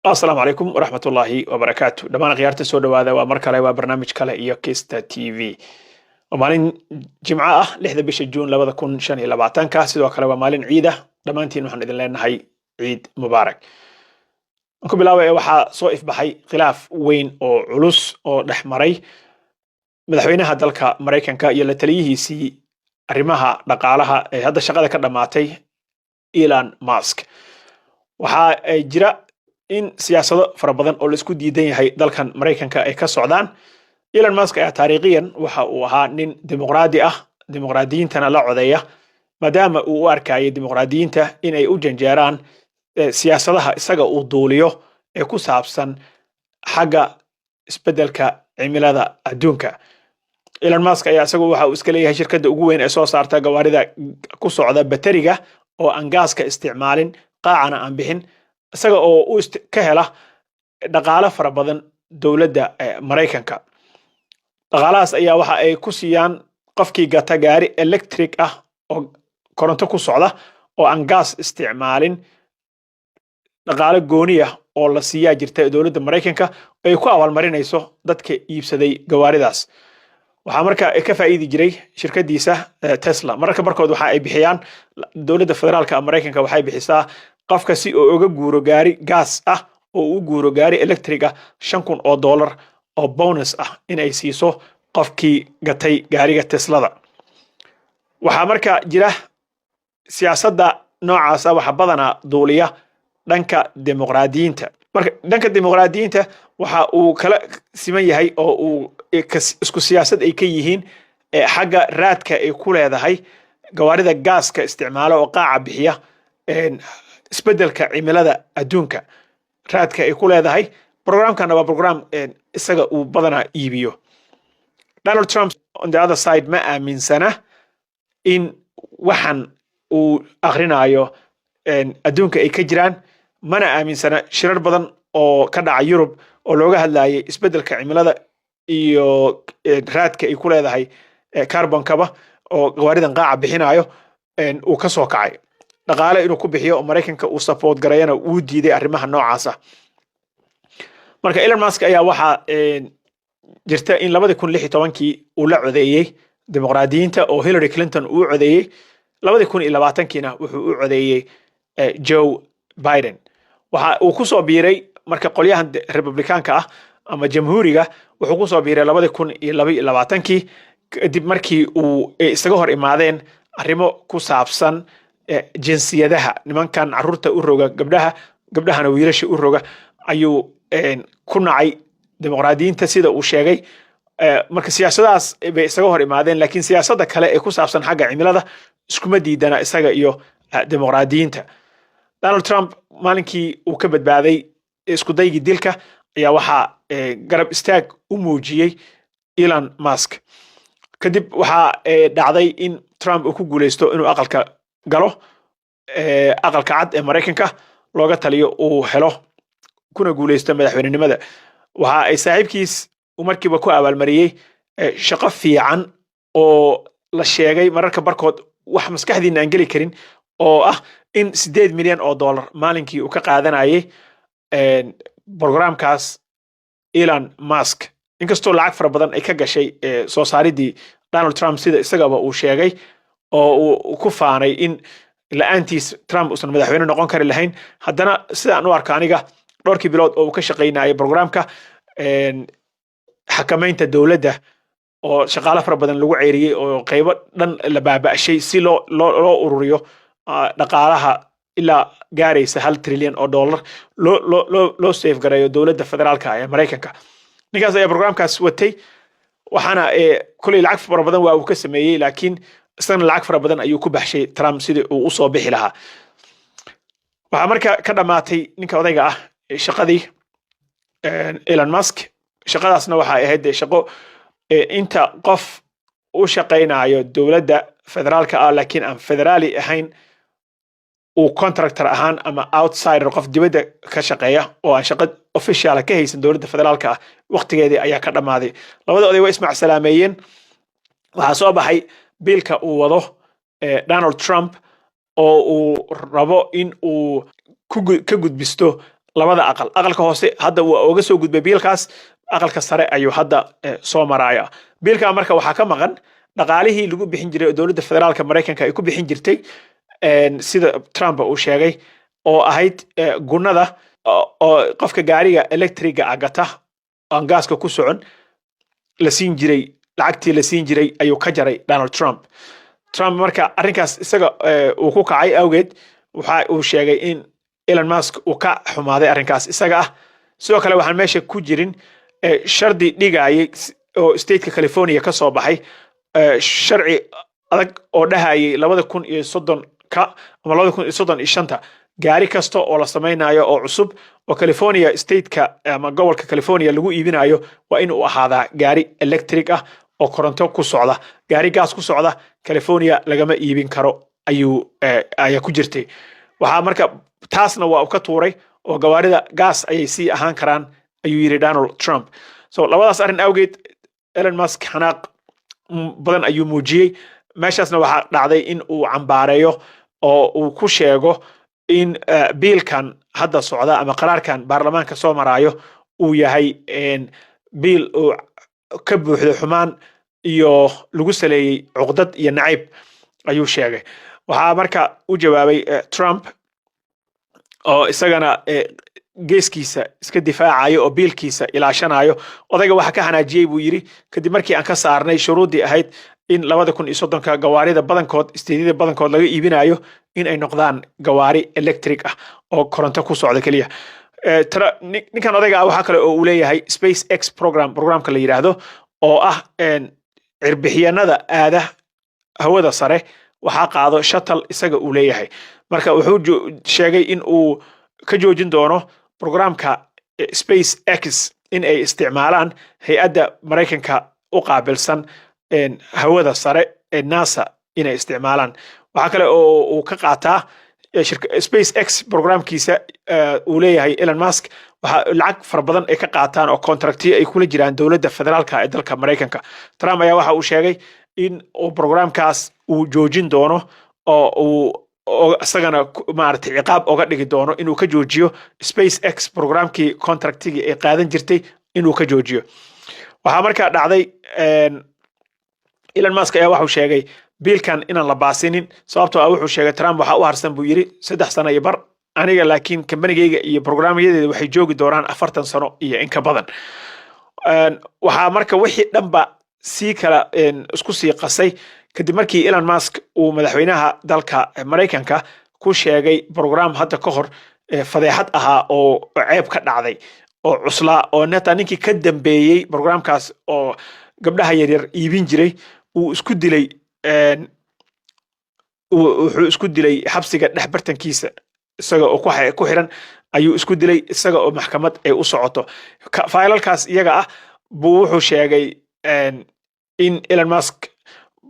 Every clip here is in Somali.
Asalaamu calaykum waraxmatullaahi wabarakaatu. Dhammaan akhyaarta, soo dhowaada. Waa mar kale, waa barnaamij kale iyo Kista TV. Waa maalin Jimco ah, 6da bisha Juun 2025-ka. Sidoo kale waa maalin ciid ah. Dhammaantiin waxaan idin leenahay ciid mubaarak. Aan ku bilaabaya, waxaa soo ifbaxay khilaaf weyn oo culus oo dhex maray madaxweynaha dalka Maraykanka iyo la taliyihiisii arrimaha dhaqaalaha ee hadda shaqada ka dhammaatay, Elon Musk. Waxa ay jira in siyaasado fara badan oo laisku diidan yahay dalkan Maraykanka ay ka socdaan. Elon Musk ayaa taariikhiyan waxa uu ahaa nin dimuqraadi ah, dimuqraadiyiintana la codeeya, maadaama uu u arkayay dimuqraadiyiinta in ay u janjeeraan siyaasadaha isaga uu duuliyo ee ku saabsan xagga isbeddelka cimilada adduunka. Elon Musk ayaa isagu waxa uu iska leeyahay shirkadda ugu weyn ee soo saarta gawaarida ku socda bateriga oo aan gaaska isticmaalin, qaacana aan bixin, isaga oo u ka hela dhaqaalo fara badan dowladda Maraykanka. Dhaqaalahaas ayaa waxa ay ku siiyaan qofkii gata gaari electric ah oo koronto ku socda oo aan gaas isticmaalin. Dhaqaalo gooniya oo la siiyaa jirta dowladda Maraykanka ay ku abaalmarinayso dadka iibsaday gawaaridaas. Waxaa marka ka faa'iidi jiray shirkadiisa Tesla. Mararka barkood waxa ay bixiyaan, dowladda federaalka Maraykanka waxay bixisaa qofka si uu uga guuro gaari gaas ah oo u guuro gaari electric ah $5,000 oo bonus ah inay siiso qofkii gatay gaariga Teslada. Waxaa marka jira siyaasadda noocaasa waxa badanaa duuliya dhanka dimuqraadiyiinta. Marka dhanka dimuqraadiyiinta waxa uu kala siman yahay oo uu isku siyaasad ay ka yihiin xagga raadka ay ku leedahay gawaarida gaaska isticmaalo oo qaaca bixiya, isbeddelka cimilada adduunka raadka ay ku leedahay. Programkana waa program isaga uu badanaa iibiyo. Donald Trump, on the other side, ma aaminsana in waxan uu akhrinayo adduunka ay ka jiraan, mana aaminsana. Shirar badan oo ka dhaca Yurub oo looga hadlayay isbeddelka cimilada iyo raadka ay ku leedahay carbonkaba oo gawaaridan qaaca bixinayo uu ka soo kacay. Dhaqaale inuu ku bixiyo oo Maraykanka uu support gareeyana wuu diiday arrimaha noocaas ah. Marka Elon Musk ayaa waxaa jirta in 2016-kii uu la codeeyey dimuqraadiyiinta oo Hillary Clinton uu codeeyey. 2020-kiina wuxuu u codeeyey Joe Biden. Waxa uu ku soo biiray marka qolyahan Republikaanka ah ama Jamhuuriga. Wuxuu ku soo biiray 2022-kii, kadib markii uu isaga hor imaadeen arrimo ku saabsan jinsiyadaha. Nimankan caruurta u roga gabdhaha, gabdhahana wiilasha u roga ayuu ku nacay dimuqraadiyiinta, sida uu sheegay. Marka siyaasadahaas bay isaga hor imaadeen, laakiin siyaasadda kale ee ku saabsan xagga cimilada iskuma diidana isaga iyo dimuqraadiyiinta. Donald Trump maalinkii uu ka badbaaday isku daygii dilka ayaa waxaa garab istaag u muujiyey Elon Musk. Kadib waxaa dhacday in Trump uu ku guuleysto inuu aqalka galo, Aqalka Cad ee Maraykanka looga taliyo uu helo, kuna guuleysto madaxweynenimada. Waxa ay saaxiibkiis markiiba ku abaalmariyey shaqo fiican oo la sheegay mararka barkood wax maskaxdiina aan geli karin, oo ah in $8 milyan maalinkii uu ka qaadanayay programkaas Elon Musk. Inkastoo lacag fara badan ay ka gashay soo saaridii Donald Trump, sida isagaba uu sheegay oo uu ku faanay in la-aantiis Trump uusan madaxweyne noqon kari lahayn, haddana sidaan u arko aniga, dhowrkii bilood oo uu ka shaqaynayay programka xakamaynta dowladda oo shaqaale fara badan lagu ceyriyey oo qaybo dhan la baaba'shay si loo ururiyo dhaqaalaha ilaa gaaraysa $1 trilyan loo save gareeyo dowladda federaalka ee Maraykanka. Ninkaas ayaa programkaas watay. Waxaana koley lacag fara badan waa uu ka sameeyey, laakiin isagana lacag fara badan ayuu ku baxshay Trump sidii uu usoo bixi lahaa. Waxaa marka ka dhammaatay ninka odayga ah shaqadii, Elon Musk. Shaqadaasna waxay ahayd dee shaqo inta qof u shaqaynayo dowladda federaalka ah laakiin aan federaali ahayn, uu contractor ahaan ama outsider, qof dibadda ka shaqeeya oo aan shaqo official ka haysan dowladda federaalka ah, waqtigeedii ayaa ka dhammaaday. Labada oday way ismacsalaameeyeen. Waxaa soo baxay biilka uu wado Donald Trump oo uu rabo in uu ka gudbisto Labada aqal, aqalka hoose hadda waa oga soo gudbay biilkaas, aqalka sare ayuu hadda soo maraya biilka. Marka waxaa ka maqan dhaqaalihii lagu bixin jiray oo dowladda federaalka Maraykanka ay ku bixin jirtay, sida Trump uu sheegay, oo ahayd gunnada oo qofka gaariga electriga ah gata aan gaaska ku socon la siin jiray. Lacagtii la siin jiray ayuu ka jaray Donald Trump. Trump marka arrinkaas isaga uu ku kacay awgeed, waxa uu sheegay in Elon Musk uu ka xumaaday arrinkaas isaga ah. Sidoo kale waxaan meesha ku jirin shardi dhigayay oo stateka California ka soo baxay, sharci adag oo dhahayay 2030-ka ama 2035-ta gaari kasta oo la samaynayo oo cusub oo California stateka ama gobolka California lagu iibinayo waa in uu ahaadaa gaari electric ah oo koronto ku socda. Gaari gaas ku socda California lagama iibin karo ayuu ayaa ku jirtay. Waxaa marka taasna waa uu ka tuuray oo gawaarida gaas ayay sii ahaan karaan, ayuu yidhi Donald Trump. So labadaas arrin awgeed Elon Musk xanaaq badan ayuu muujiyey. Meeshaasna waxaa dhacday in uu cambaareeyo oo uu ku sheego in biilkan hadda socda ama qaraarkan baarlamaanka soo maraayo uu yahay biil uu ka buuxdo xumaan iyo lagu saleeyey cuqdad iyo nacayb, ayuu sheegay. Waxaa marka u jawaabay Trump oo isagana geeskiisa iska difaacayo oo biilkiisa ilaashanayo. Odayga waxaa ka xanaajiyey, buu yidhi, kadib markii aan ka saarnay shuruuddii ahayd in 2030-ka gawaarida badankood, stateyada badankood laga iibinayo, in ay noqdaan gawaari electric ah oo koronto ku socda keliya. Ninkan odayga ah waxaa kale oo uu leeyahay Space X program, programka la yidhaahdo oo ah cirbixiyanada aada hawada sare, waxaa qaado shuttle isaga uu leeyahay. Marka wuxuu sheegay in uu ka joojin doono programka Space X in ay isticmaalaan hay-adda Maraykanka u qaabilsan hawada sare ee NASA inay isticmaalaan. Waxaa kale oo uu ka qaataa Space X programkiisa uu leeyahay Elon Musk, waxaa lacag fara badan ay ka qaataan oo contractiyo ay kula jiraan dowladda federaalka ee dalka Maraykanka. Trump ayaa waxa uu sheegay in uu programkaas uu joojin doono oo uu isagana maaragtay ciqaab oga dhigi doono inuu ka joojiyo Space X programkii contractigii ay qaadan jirtay inuu ka joojiyo. Waxaa markaa dhacday, Elon Musk ayaa waxuu sheegay biilkan inaan la baasinin, sababtoo ah wuxuu sheegay Trump waxaa u harsan, buu yidhi, 3 sano iyo bar, aniga laakiin kambanigayga iyo programyadeeda waxay joogi doonaan 40 sano iyo in ka badan. Waxaa marka wixii dhanba sii kala isku sii qasay kadib markii Elon Musk uu madaxweynaha dalka Maraykanka ku sheegay program hadda ka hor fadeexad ahaa oo ceeb ka dhacday oo cuslaa, oo netaa ninkii ka dambeeyey programkaas oo gabdhaha yaryar iibin jiray uu isku dilay, wuxuu isku dilay xabsiga dhex bartankiisa isaga oo ku xiran ayuu isku dilay, isaga oo maxkamad ay u socoto. Faylalkaas iyaga ah buu wuxuu sheegay in Elon Musk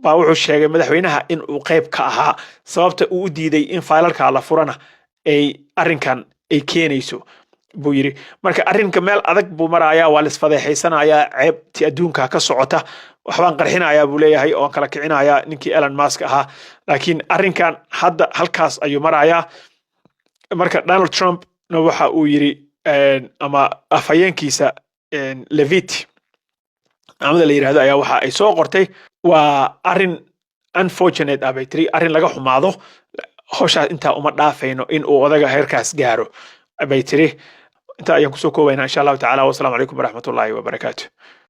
baa wuxuu sheegay madaxweynaha in uu qayb ka ahaa, sababta uu u diiday in faylalka la furana ay arrinkan ay keenayso, buu yidhi. Marka arrinka meel adag buu marayaa, waa laisfadeexaysanayaa, ceebti adduunka ka socota. Waxbaan qarxinayaa, buu leeyahay, oo aan kala kicinayaa ninkii Elon Musk ahaa. Laakiin arrinkan hadda halkaas ayuu marayaa. Marka Donald Trumpna waxa uu yidhi, ama afhayeenkiisa Levit amada la yidhahdo ayaa waxa ay soo qortay, "Waa arrin unfortunate ah," bay tiri, "arrin laga xumaado. Howshaas intaa uma dhaafayno in uu odaga heerkaas gaaro," bay tiri. Intaa ayaan kusoo koobaynaa, insha Allahu tacala. Wasalaamu calaykum waraxmatullaahi wabarakaatu.